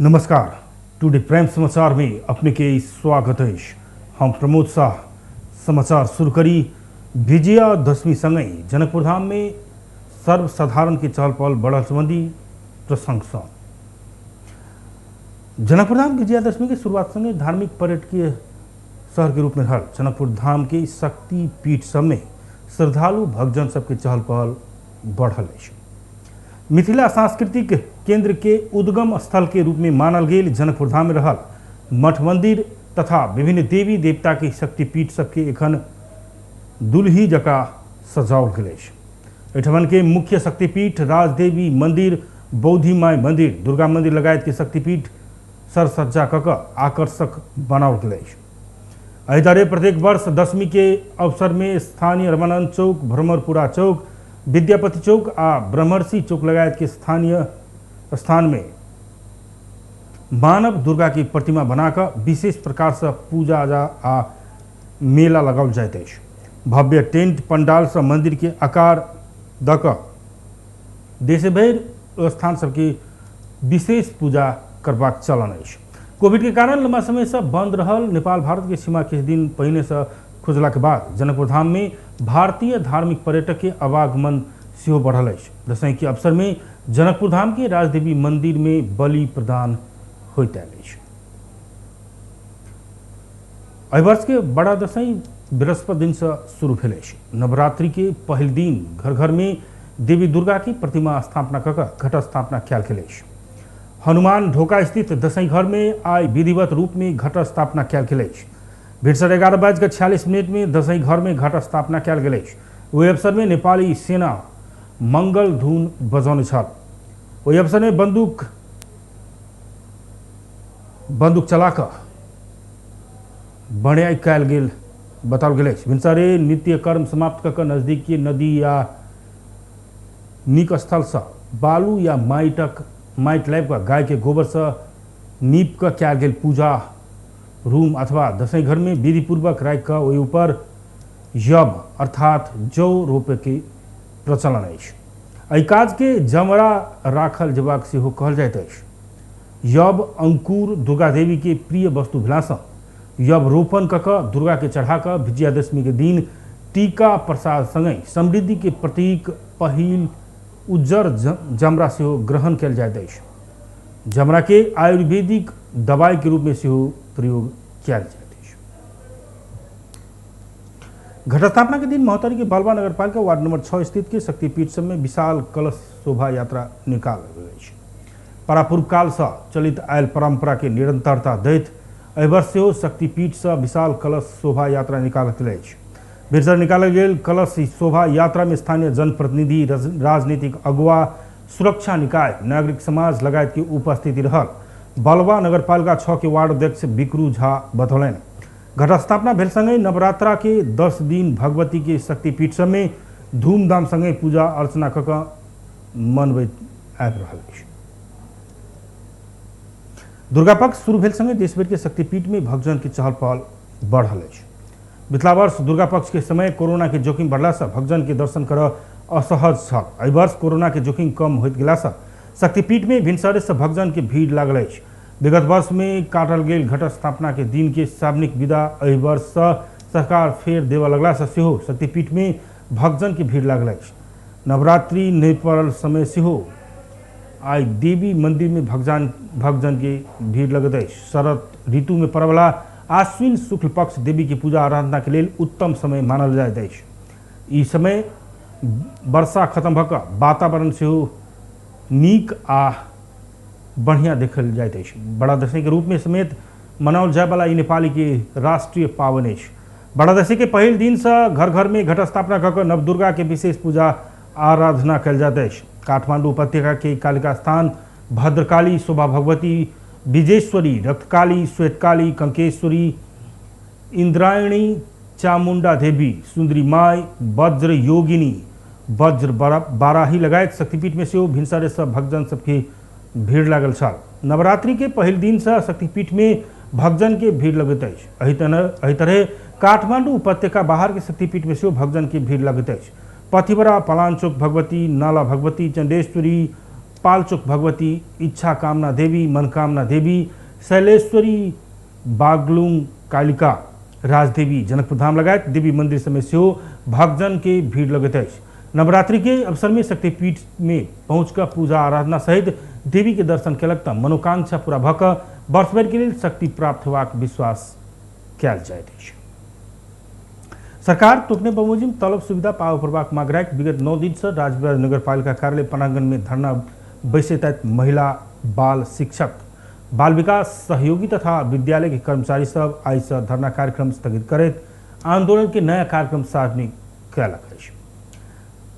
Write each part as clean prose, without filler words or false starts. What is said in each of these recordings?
नमस्कार, today prime समाचार में अपने के स्वागत है। हम प्रमोद शाह। समाचार शुरू करी। विजयादशमी सँगै जनकपुरधाम में सर्वसाधारण के चहल पहल बढ़ल संबंधी प्रसंग सँ जनकपुरधाम विजयादशमी के शुरुआत सँगै धार्मिक पर्यटकीय शहर के रूप में रहल जनकपुरधाम के शक्ति पीठ सब में श्रद्धालु भक्तजन सबके चहल पहल बढ़ल अछि। मिथिला सांस्कृतिक केंद्र के उद्गम स्थल के रूप में मानल गेल जनकपुरधाम में रहल मठ मंदिर तथा विभिन्न देवी देवता के शक्तिपीठ सबके एखन दुल्ही जकाँ सजाओल गेल अछि। एहिठमन के मुख्य शक्तिपीठ राजदेवी मंदिर, बौद्धि माई मंदिर, दुर्गा मंदिर लगायत के शक्तिपीठ सरसज्जा कऽ कऽ आकर्षक बनाओल गेल अछि। एहि तरह प्रत्येक वर्ष दशमी के अवसर में स्थानीय रमानंद चौक, भ्रमरपुरा चौक, विद्यापति चौक आ ब्रह्मर्षि चौक लगायत के स्थानीय स्थान में मानव दुर्गा की प्रतिमा बनाकर विशेष प्रकार से पूजा आ मेला लगाओल जाइत अछि। भव्य टेंट पंडाल से मंदिर के आकार दऽ कऽ देश भरि स्थान सबके विशेष पूजा करबाक चलन अछि। कोविड के कारण लंबा समय से बंद रहल नेपाल भारत के सीमा किछु दिन पहिने से खुजला के बाद जनकपुरधाम में भारतीय धार्मिक पर्यटक के आवागमन सेहो बढ़ल अछि। दशैं के अवसर में जनकपुरधाम के राजदेवी मंदिर में बलि प्रदान होइत आयल अछि। एहि वर्ष के बड़ा दशैं बृहस्पति दिन से शुरू भेल अछि। नवरात्रि के पहिल दिन घर घर में देवी दुर्गा के प्रतिमा स्थापना कऽ कऽ घट स्थापना कयल गेल अछि। हनुमान ढोका स्थित दशैं घर में आइ विधिवत रूप में घट स्थापना कयल गेल अछि। भिनसर 11:46 में दशैं घर में घट स्थापना कयल गेल अछि। ओहि अवसर में नेपाली सेना मंगल धुन बजौने छल। ओहि अवसर में बंदूक बंदूक चला कऽ बण्याई कयल गेल बताओल गेल अछि। भिनसरे नित्य कर्म समाप्त कऽ कऽ नजदीकी नदी या नीक स्थलसँ बालू या माटिक माटि लाबि कऽ गाय के गोबरसँ नीप कऽ कयल गेल पूजा रूम अथवा दशैं घर में विधिपूर्वक राखि कऽ ओहि ऊपर यव अर्थात जौ रोपे के प्रचलन अछि। एहि काज के जमरा राखल जेबाक सेहो कहल जाइत अछि। यव अंकुर दुर्गा देवी के प्रिय वस्तु भेलासँ यव रोपण कऽ कऽ दुर्गा के चढ़ा कऽ विजयादशमी के दिन टीका प्रसाद संगहि समृद्धि के प्रतीक पहिल उज्जर जमरा सेहो ग्रहण कयल जाइत अछि। जमरा के आयुर्वेदिक दवाई के रूप में सेहो प्रयोग कयल जाइत अछि। घटस्थापना के दिन महोत्तरी के बालवा नगरपालिका वार्ड नंबर 6 स्थित के शक्तिपीठ सब में विशाल कलश शोभा यात्रा निकालल गेल अछि। परापूर्व काल से चलित आयल परंपरा के निरंतरता दैत एहि वर्ष सेहो शक्तिपीठ से विशाल कलश शोभा यात्रा निकालल गेल अछि। भिनसर निकालल गेल कलश शोभा यात्रा में स्थानीय जनप्रतिनिधि, राजनीतिक अगुआ, सुरक्षा निकाय, नागरिक समाज लगायत के उपस्थिति रहल बलवा नगरपालिका 6 के वार्ड अध्यक्ष बिकरू झा बतौलनि। घटस्थापना भेल संगहि नवरात्रा के 10 दिन भगवती के शक्तिपीठ सब में धूमधाम संगे पूजा अर्चना कऽ कऽ मनबैत आबि रहल अछि। दुर्गा पक्ष शुरू भेल संगे देश भरि के शक्तिपीठ में भक्तजन के चहल पहल बढ़ल अछि। बितला वर्ष दुर्गा पक्ष के समय कोरोना के जोखिम बढ़ला से भक्तजन के दर्शन करऽ असहज छल। एहि वर्ष कोरोना के जोखिम कम होइत गेला से शक्तिपीठ में भिनसरे से भक्तजन के भीड़ लागल अछि। विगत वर्ष में काटल गेल घट स्थापना के दिन के सार्वजनिक विदा एहि वर्ष से सरकार फेर देबऽ लगला से सेहो शक्तिपीठ में भक्तजन के भीड़ लागल अछि। नवरात्रि नहि पड़ल समय सेहो आइ देवी मंदिर में भक्तजन के भीड़ लगैत अछि। शरद ऋतु में पड़यवला आश्विन शुक्ल पक्ष देवी के पूजा आराधना के लेल उत्तम समय मानल जाइत अछि। ई समय वर्षा खत्म भऽ कऽ वातावरण सेहो नीक आ बढ़िया देखल जाइत अछि। बड़ा दशैं के रूप में समेत मनाओल जायवला ई नेपाली के राष्ट्रीय पावनि अछि। बड़ा दशैं के पहिल दिन से घर घर में घट स्थापना कऽ कऽ नवदुर्गा के विशेष पूजा आराधना कयल जाइत अछि। काठमांडू उपत्यका के कालिका स्थान भद्रकाली, शोभा भगवती, विजेश्वरी, रक्तकाली, श्वेतकाली, कंकेश्वरी, इंद्रायणी, चामुंडा देवी, सुंदरी माई, वज्र योगिनी, वज्र बाराही लगायत शक्तिपीठ में सेहो भिनसरे सब भक्तजन सबके भीड़ लागल छल। नवरात्रि के पहिल दिन से शक्तिपीठ में भक्तजन के भीड़ लगैत अछि। एहि तरह काठमांडू उपत्यका बाहर के शक्तिपीठ में सेहो भक्तजन के भीड़ लगैत अछि। पथिबरा, पलानचोक भगवती, नाला भगवती, चंडेश्वरी, पालचोक भगवती, इच्छा कामना देवी, मनकामना देवी, शैलेश्वरी, बागलुंग कालिका, राजदेवी, जनकपुर धाम लगायत देवी मंदिर समेत सेहो भक्तजन के भीड़ लगैत अछि। नवरात्रि के अवसर में शक्तिपीठ में पहुँच पूजा आराधना सहित देवी के दर्शन केलक त मनोकांक्षा पूरा भऽ कऽ वर्ष भरि के लेल शक्ति प्राप्त होबाक विश्वास कयल जाइत अछि। सरकार तोकने बमोजिम तलब सुविधा पाबऽ पड़बाक माग राखि विगत 9 दिन से राजविराज नगरपालिका कार्यालय प्रांगण में धरना बैसैत महिला बाल शिक्षक, बाल विकास सहयोगी तथा विद्यालय के कर्मचारी सब आइ से धरना कार्यक्रम स्थगित करैत आंदोलन के नया कार्यक्रम सार्वजनिक कयलक अछि।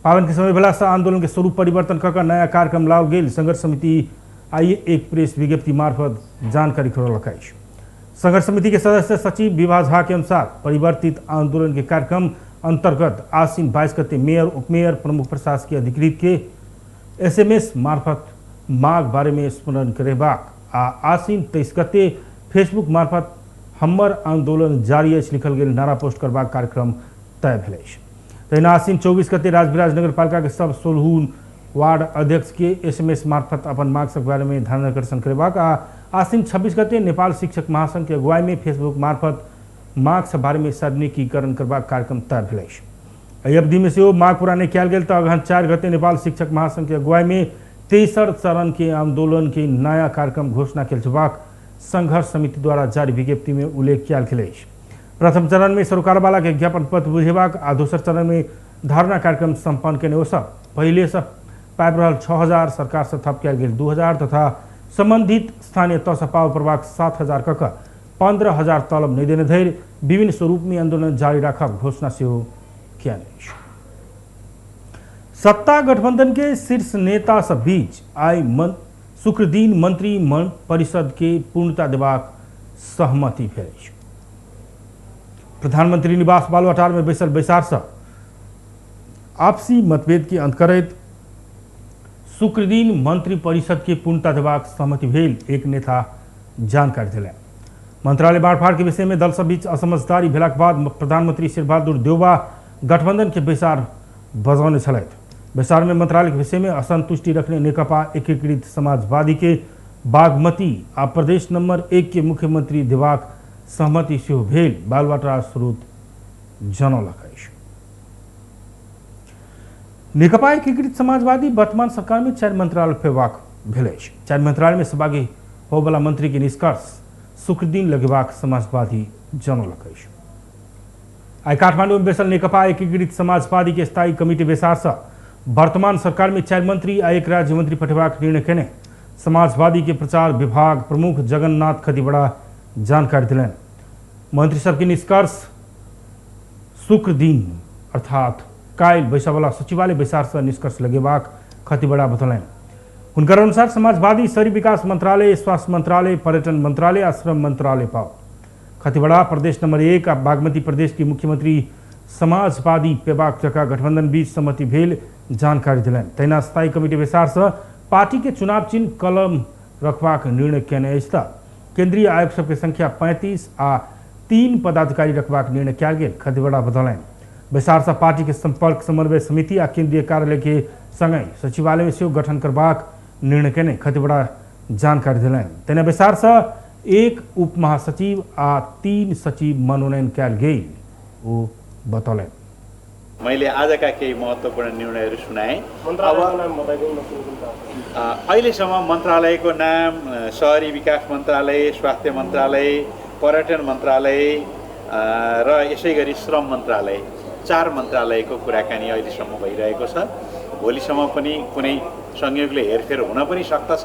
पावन के समय भेला से आंदोलन के स्वरूप परिवर्तन कऽ कऽ नया कार्यक्रम लाओल गेल संघर्ष समिति आइ एक प्रेस विज्ञप्ति मार्फत जानकारी करौलक अछि। संघर्ष समिति के सदस्य सचिव विभा झा के अनुसार परिवर्तित आंदोलन के कार्यक्रम अंतर्गत आश्विन 22 गते मेयर, उपमेयर, प्रमुख प्रशासकीय अधिकृत के एसएमएस मार्फत माग बारे में स्मरण करेबाक आ आश्विन 23 गते फेसबुक मार्फत हमर आंदोलन जारी अछि लिखल गेल नारा पोस्ट करबाक कार्यक्रम तय भेल अछि। तहिना आश्विन 24 गते राजविराज नगरपालिका के सब 16 वार्ड अध्यक्ष के एसएमएस मार्फत अपन माग सब बारे में ध्यान आकर्षण करेबाक आ आश्विन 26 गते नेपाल शिक्षक महासंघ के अगुवाई में फेसबुक मार्फत माग सब बारे में सार्वजनिकीकरण करबाक कार्यक्रम तय भेल अछि। एहि अवधि में सेहो माग पूरा नहि कयल गेल तऽ अगहन 4 गते नेपाल शिक्षक महासंघ के अगुवाई में तेसर चरण के आंदोलन के नया कार्यक्रम घोषणा कयल जेबाक संघर्ष समिति द्वारा जारी विज्ञप्ति में उल्लेख कयल गेल अछि। प्रथम चरण में सरोकारवाला के ज्ञापन पत्र बुझेबाक आ दोसर चरण में धरना कार्यक्रम सम्पन्न केने ओ सब पहिले से पाबि रहल 6000, सरकार से थप कयल गेल 2000 तथा संबंधित स्थानीय तह से पाबऽ पड़बाक 7000 कऽ कऽ 15,000 तलब नहि देने धरि विभिन्न स्वरूप में आंदोलन जारी राखब घोषणा सेहो कयल अछि। सत्ता गठबंधन के शीर्ष नेता सब बीच आइ शुक्रदिन मंत्री परिषद के पूर्णता देबाक सहमति भेल अछि। प्रधानमंत्री निवास बालुवाटार में बैसल बैसार से आपसी मतभेद के अंत करैत शुक्रदिन मंत्री परिषद के पूर्णता देबाक सहमति भेल एक नेता जानकारी देलनि। मंत्रालय बांटफाड़ के विषय में दल सब बीच असमझदारी भेलाक बाद प्रधानमंत्री शेरबहादुर देउबा गठबंधन के बैसार बजौने छलथि। बैसार में मंत्रालय के विषय में असंतुष्टि रखने नेकपा एकीकृत समाजवादी के बागमती आ प्रदेश नंबर 1 के मुख्यमंत्री देबाक सहमति सेहो भेल बालवाटार स्रोत जनौलक अछि। नेकपा एकीकृत समाजवादी वर्तमान सरकार में 4 मंत्रालय पेबाक भेल अछि। 4 मंत्रालय में सहभागी होबला मंत्री के निष्कर्ष शुक्रदिन लगेबाक समाजवादी जनौलक अछि। आइ काठमांडू में बैसल नेकपा एकीकृत समाजवादी के स्थायी कमिटी बैसार से वर्तमान सरकार में 4 मंत्री आ 1 राज्य मंत्री पठेबाक निर्णय केने समाजवादी के प्रचार विभाग प्रमुख जगन्नाथ खतिवड़ा जानकारी दिलनि। मंत्री सबके निष्कर्ष शुक्र दिन अर्थात काल्हि बैसयवला सचिवालय बैसार से निष्कर्ष लगेबाक खतिवड़ा बतौलनि। हुनकर अनुसार समाजवादी शहरी विकास मंत्रालय, स्वास्थ्य मंत्रालय, पर्यटन मंत्रालय आ श्रम मंत्रालय पाओत। खतिवड़ा प्रदेश नंबर 1 आ बागमती प्रदेश के मुख्यमंत्री समाजवादी पेबाक जकाँ गठबंधन बीच सहमति भेल जानकारी दिलनि। तहिना स्थायी कमिटी बैसार से पार्टी के चुनाव चिन्ह कलम रखबाक निर्णय केने अछि तऽ केंद्रीय आयोग सबके संख्या 35 आ 3 पदाधिकारी रखबाक निर्णय कयल गेल खतिवड़ा बतौलनि। बैसार से पार्टी के संपर्क समन्वय समिति आ केंद्रीय कार्यालय के संगहि सचिवालय में सेहो गठन करबाक निर्णय केने खतिवड़ा जानकारी दिलनि। तहिना बैसार से 1 उप महासचिव आ 3 सचिव मनोनयन कयल गेल ओ बतौलनि। मैले आजका केही महत्त्वपूर्ण निर्णयहरू सुनाएँ। अब अहिलेसम्म मन्त्रालयको नाम शहरी विकास मन्त्रालय, स्वास्थ्य मन्त्रालय, पर्यटन मन्त्रालय र यसै गरी श्रम मन्त्रालय, 4 मन्त्रालयको कुराकानी अहिलेसम्म भइरहेको छ। भोलिसम्म पनि कुनै संयोगले हेरफेर हुन पनि सक्दछ,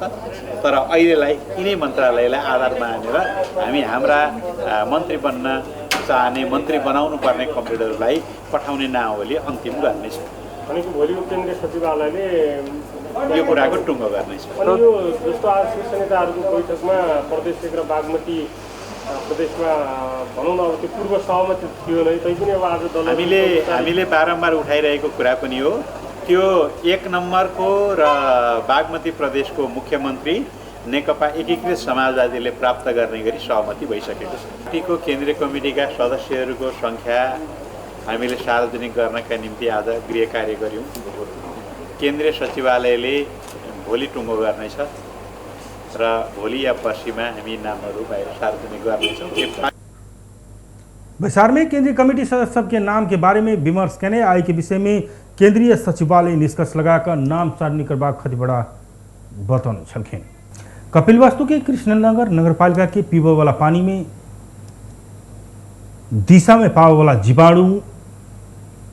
तर अहिलेलाई यिनै मन्त्रालयलाई आधार मानेर हामी हाम्रा मन्त्री बन्न चाहने, मन्त्री बनाउनु पर्ने कमरेडहरूलाई पठाउने नावली अन्तिम गर्नेछ। भनेको भोलिको केन्द्रीय सचिवालयले यो कुराको टुङ्गो गर्नेछ। अनि यो जस्तो आज शीर्ष नेताहरूको बैठकमा प्रदेश 1 र बागमती प्रदेशमा भनौँ न अब त्यो पूर्व सहमति थियो नै, तैपनि अब आज दल हामीले बारम्बार उठाइरहेको कुरा पनि हो। त्यो 1 नम्बरको र बागमती प्रदेशको मुख्यमन्त्री नेकपा एकीकृत समाजवादीले प्राप्त गर्ने गरी सहमति भइसकेको छ। पार्टीको केन्द्रीय कमिटीका सदस्यहरूको सङ्ख्या हामीले सार्वजनिक गर्नका निम्ति आज गृह कार्य गऱ्यौँ। केन्द्रीय सचिवालयले भोलि टुङ्गो गर्नेछ र भोलि या पर्सिमा हामी नामहरू बाहिर सार्वजनिक गर्नेछौँ। बैसार में केंद्रीय कमेटी सदस्य सबके नाम के बारे में विमर्श केने आय के विषय में केंद्रीय सचिवालय निष्कर्ष लगाकर नाम सार्वजनिक करबाक खतिवड़ा बतौने छलखिन। कपिलवस्तु के कृष्णनगर नगरपालिका के पीबय वाला पानी में दिशा में पावे वाला जीवाणु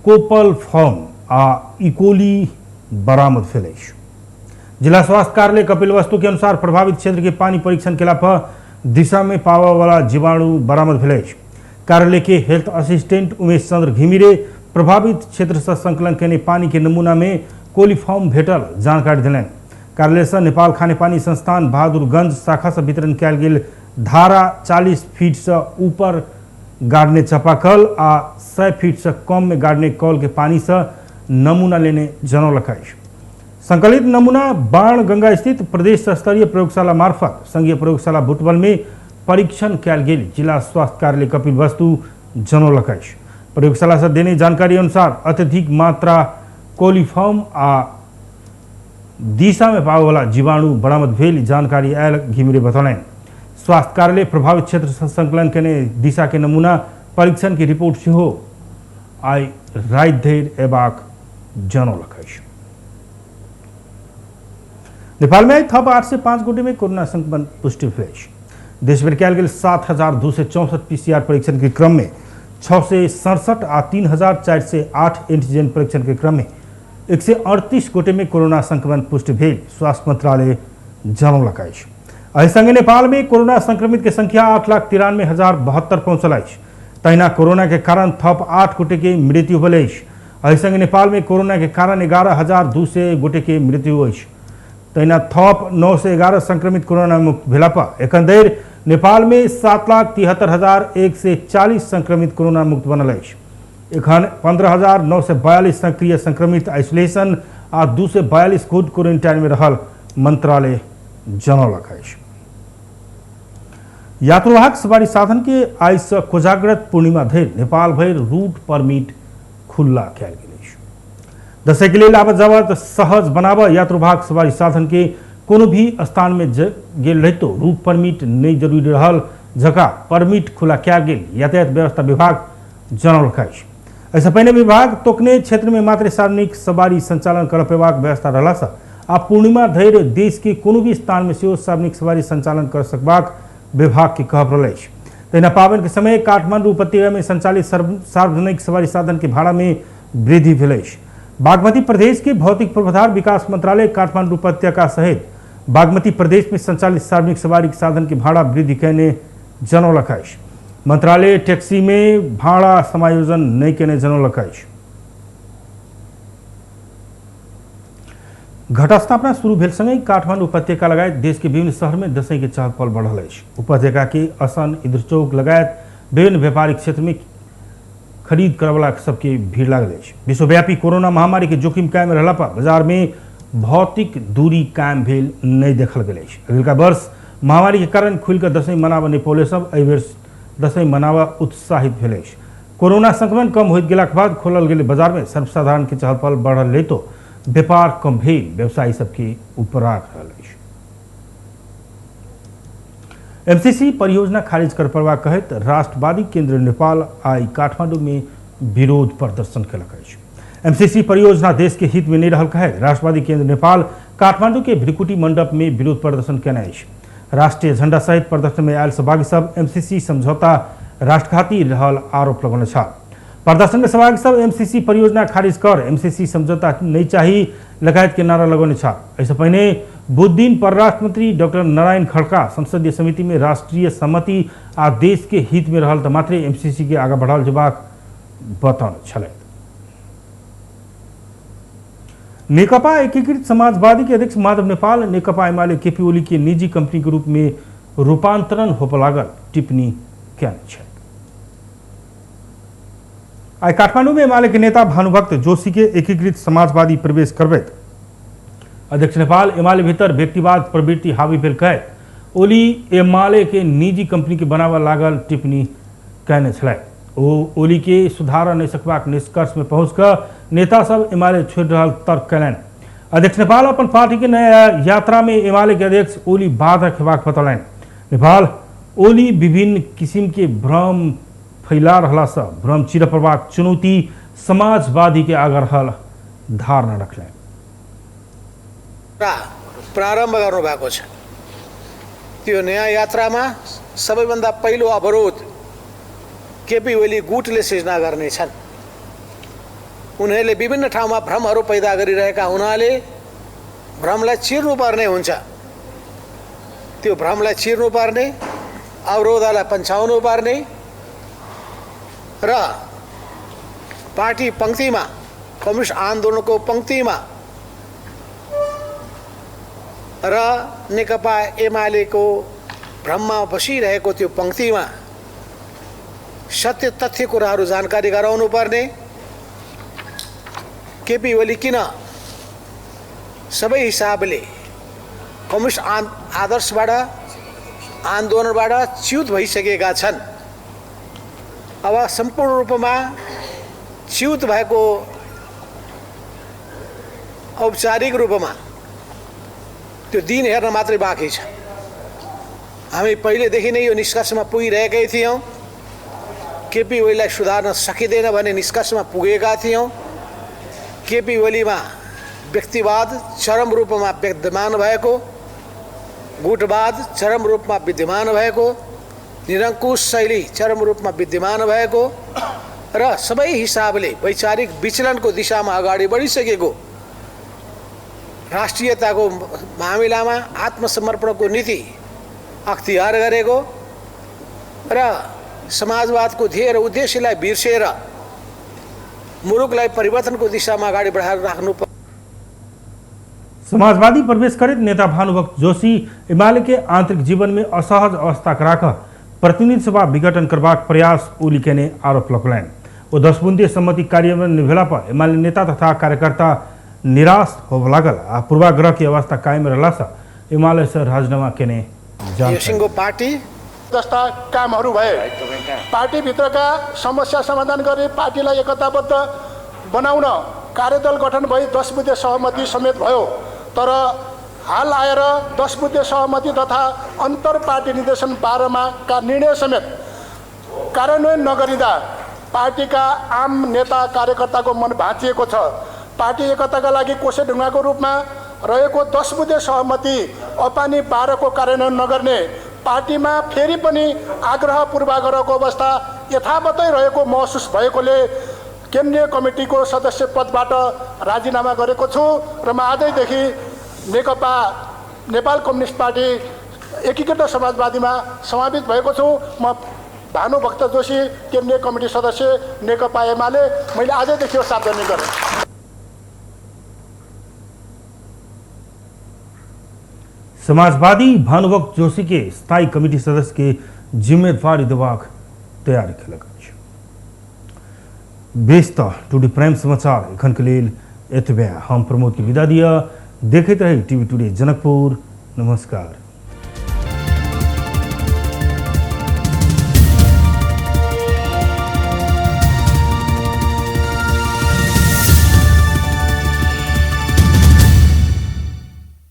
कोपल फॉर्म आ इकोली बरामद भेल अछि। जिला स्वास्थ्य कार्यालय कपिलवस्तु के अनुसार प्रभावित क्षेत्र के पानी परीक्षण केला पर दिशा में पावे वाला जीवाणु बरामद भेल अछि। कार्यालय के हेल्थ असिस्टेंट उमेश चंद्र घिमिरे प्रभावित क्षेत्र से संकलन केने पानी के नमूना में कोलीफॉर्म भेटल जानकारी देलनि। कार्यालय से नेपाल खानेपानी संस्थान बहादुरगंज शाखा से वितरण कयल गेल धारा 40 फीट से ऊपर गाड़ने चापाकल आ 100 फीट से कम में गाड़ने कल के पानी से नमूना लेने जनौलक अछि। संकलित नमूना बाण गंगा स्थित प्रदेश स्तरीय प्रयोगशाला मार्फत संघीय प्रयोगशाला बुटवल में परीक्षण कयल गेल जिला स्वास्थ्य कार्यालय कपिलवस्तु जनौलक अछि। प्रयोगशाला से देने जानकारी अनुसार अत्यधिक मात्रा कोलीफॉर्म आ दिशा में पावे वाला जीवाणु बरामद भेल जानकारी आयल घिमिरे बतौलनि। स्वास्थ्य कार्यालय प्रभावित क्षेत्र से संकलन केने दिशा के नमूना परीक्षण की रिपोर्ट सेहो आइ राति धरि अयबाक जनौलक अछि। नेपाल में थप 805 गोटे में कोरोना संक्रमण पुष्टि भेल अछि। देशभरि कयल गेल 7,264 पीसीआर परीक्षण के क्रम में 667 आ 3,408 एंटीजन परीक्षण के क्रम में 138 गोटे में कोरोना संक्रमण पुष्टि भेल स्वास्थ्य मंत्रालय जनौलक अछि। एहि संगे नेपाल में कोरोना संक्रमित के संख्या 8,93,072 पहुंचल अछि। तहिना कोरोना के कारण थप 8 गोटे के मृत्यु भेल अछि। एहि संगे नेपाल में कोरोना के कारण 11,200 गोटे के मृत्यु अछि। तहिना थप 911 संक्रमित कोरोना मुक्त भेला पर एखन धरि नेपाल में 7,73,140 संक्रमित कोरोना मुक्त बनल अछि। एखन 15,942 सक्रिय संक्रमित आइसोलेशन आ 242 गोट क्वारेंटाइन में रहल मंत्रालय जनौलक अछि। यात्रुवाहक सवारी साधन के आइ से कोजाग्रत पूर्णिमा धरि नेपाल भरि रूट परमिट खुल्ला कयल गेल अछि। दशैं के लेल आवत जावत सहज बनाबऽ यात्रुवाहक सवारी साधन के कोनो भी स्थान में गेल रहितो रूट परमिट नहीं जरूरी रहल जगह परमिट खुला कयल गेल यातायात व्यवस्था विभाग जनौलक अछि। एहिसँ पहिने विभाग तोकने क्षेत्र में मात्र सार्वजनिक सवारी संचालन कर पेबाक व्यवस्था रहलासँ आ पूर्णिमा धरि देश के कोनो भी स्थान में सेहो सार्वजनिक सवारी संचालन कर सकबाक विभाग के कहब रहल अछि। तहिना पाबनि के समय काठमांडू उपत्यका में संचालित सार्वजनिक सवारी साधन के भाड़ा में वृद्धि भेल अछि। बागमती प्रदेश के भौतिक पूर्वाधार विकास मंत्रालय काठमांडू उपत्यका सहित बागमती प्रदेश में संचालित सार्वजनिक सवारी के साधन के भाड़ा वृद्धि केने जनौलक अछि। मंत्रालय टैक्सी में भाड़ा समायोजन नहीं केने जनौलक अछि। घटस्थापना शुरू भेल संगहि काठमांडू उपत्यका लगायत देश के विभिन्न शहर में दशैं के चहल पहल बढ़ल अछि। उपत्यका के असन इंद्रचौक लगायत विभिन्न व्यापारिक क्षेत्र में खरीद करवला सबके भीड़ लागल अछि। विश्वव्यापी कोरोना महामारी के जोखिम कायम रहला पर बाजार में भौतिक दूरी कायम भेल नहीं देखल गेल अछि। अगिलका वर्ष महामारी के कारण खुलि कऽ दशैं मनाबऽ नहि पौले सब एहि बेर दशैं मनाबऽ उत्साहित भेल अछि। कोरोना संक्रमण कम होइत गेलाक बाद खोलल गेल बाजार में सर्वसाधारण के चहल पहल बढ़ल रहितो व्यापार कम भेल व्यवसायी सबके उपराग रहल अछि। एमसीसी परियोजना खारिज कर पड़बाक कहैत राष्ट्रवादी केंद्र नेपाल आइ काठमांडू में विरोध प्रदर्शन केलक अछि। एमसीसी परियोजना देश के हित में नहीं रहल कहैत राष्ट्रवादी केंद्र नेपाल काठमांडू के भ्रिकुटी मंडप में विरोध प्रदर्शन केने अछि। राष्ट्रीय झंडा सहित प्रदर्शन में आयल सहभागी सब एमसीसी समझौता राष्ट्रघाती रहल आरोप लगौने छल। प्रदर्शन में सहभागी सब एमसीसी परियोजना खारिज कर एमसीसी समझौता नहीं चाही लगायत के नारा लगौने छल। एहिसँ पहिने बुध दिन परराष्ट्र मंत्री डॉक्टर नारायण खड़का संसदीय समिति में राष्ट्रीय सहमति आ देश के हित में रहल तऽ मात्रे एमसीसी के आगा बढ़ाओल जेबाक बतौने छलथि। नेकपा एकीकृत समाजवादी के अध्यक्ष माधव नेपाल नेकपा एमाले केपी ओली के निजी कंपनी के रूप में रूपांतरण होबऽ लागल टिप्पणी केने छथि। आइ काठमांडू में एमाले के नेता भानुभक्त जोशी के एकीकृत समाजवादी प्रवेश करबैत अध्यक्ष नेपाल एमाले भीतर व्यक्तिवाद प्रवृत्ति हावी भेल कहैत ओली एमाले के निजी कंपनी के बनाबऽ लागल टिप्पणी केने छलथि। ओ ओली के सुधार नहि सकबाक निष्कर्ष में पहुँच कऽ नेता सब एमाले छोड़ि रहल तर्क कयलनि। अध्यक्ष नेपाल अपन पार्टी के नया यात्रा में एमाले के अध्यक्ष ओली बाधक हेबाक बतौलनि। नेपाल ओली विभिन्न किसिम के भ्रम फैला रहला सँ भ्रम चिरऽ पड़बाक चुनौती समाजवादी के आगा रहल धारणा रखलनि। प्रारम्भ गर्नुभएको छ। त्यो नयाँ यात्रामा सबैभन्दा पहिलो अवरोध केपी ओली गुटले सिर्जना गर्नेछन्। उनीहरूले विभिन्न ठाउँमा भ्रमहरू पैदा गरिरहेका हुनाले भ्रमलाई चिर्नुपर्ने हुन्छ। त्यो भ्रमलाई चिर्नुपर्ने, अवरोधलाई पन्छाउनु पर्ने र पार्टी पङ्क्तिमा, कम्युनिस्ट आन्दोलनको पङ्क्तिमा र नेकपा एमालेको भ्रममा बसिरहेको त्यो पङ्क्तिमा सत्य तथ्य कुराहरू जानकारी गराउनु पर्ने। केपी ओली किन सबै हिसाबले कम्युनिस्ट आदर्शबाट, आन्दोलनबाट च्युत भइसकेका छन्। अब सम्पूर्ण रूपमा च्युत भएको औपचारिक रूपमा त्यो दिन हेर्न मात्रै बाँकी छ। हामी पहिलेदेखि नै यो निष्कर्षमा पुगिरहेकै थियौँ। केपी ओलीलाई सुधार्न सकिँदैन भन्ने निष्कर्षमा पुगेका थियौँ। केपी ओलीमा व्यक्तिवाद चरम रूपमा विद्यमान भएको, गुटवाद चरम रूपमा विद्यमान भएको, निरङ्कुश शैली चरम रूपमा विद्यमान भएको र सबै हिसाबले वैचारिक विचलनको दिशामा अगाडि बढिसकेको, राष्ट्रियताको मामिलामा आत्मसमर्पणको नीति अख्तियार गरेको र समाजवादको ध्येय र उद्देश्यलाई बिर्सेर मुलुकलाई परिवर्तनको दिशामा अगाडि बढाएर राख्नु। समाजवादी प्रवेश करैत नेता भानुभक्त जोशी एमाले के आंतरिक जीवन में असहज अवस्था कराक प्रतिनिधि सभा विघटन करबाक प्रयास ओली केने आरोप लगौलनि। ओ 10 बुंदे सम्मति कार्यान्वयन भेला पर एमाले नेता तथा कार्यकर्ता निराश होबऽ लागल आ पूर्वाग्रह के अवस्था कायम रहला सँ एमाले से राजीनामा केने जानकारी। पार्टी जस्ता कामहरू भए पार्टीभित्रका समस्या समाधान गरी पार्टीलाई एकताबद्ध बनाउन कार्यदल गठन भई 10 बुँदे सहमति समेत भयो। तर हाल आएर 10 बुँदे सहमति तथा अन्तर पार्टी निर्देशन 12 का निर्णय समेत कार्यान्वयन नगरिँदा पार्टीका आम नेता कार्यकर्ताको मन भाँचिएको छ। पार्टी एकताका लागि कोसे ढुङ्गाको रूपमा रहेको 10 बुँदे सहमति अपानी 12 को कार्यान्वयन नगर्ने पार्टीमा फेरि पनि आग्रह पूर्वाग्रहको अवस्था यथावतै रहेको महसुस भएकोले केन्द्रीय कमिटीको सदस्य पदबाट राजीनामा गरेको छु र म आजैदेखि नेकपा नेपाल कम्युनिस्ट पार्टी एकीकृत समाजवादीमा समावेश भएको छु। म भानुभक्त जोशी, केन्द्रीय कमिटी सदस्य, नेकपा एमाले, मैले आजैदेखि यो सार्वजनिक गरेँ। समाजवादी भानुभक्त जोशी के स्थायी कमिटी सदस्य के जिम्मेदारी देबाक तैयारी केलक अछि। बेस त टुडे प्राइम समाचार एखन के लेल एतबे। हम प्रमोद के विदा दिया। देखैत रही टीवी टुडे जनकपुर। नमस्कार।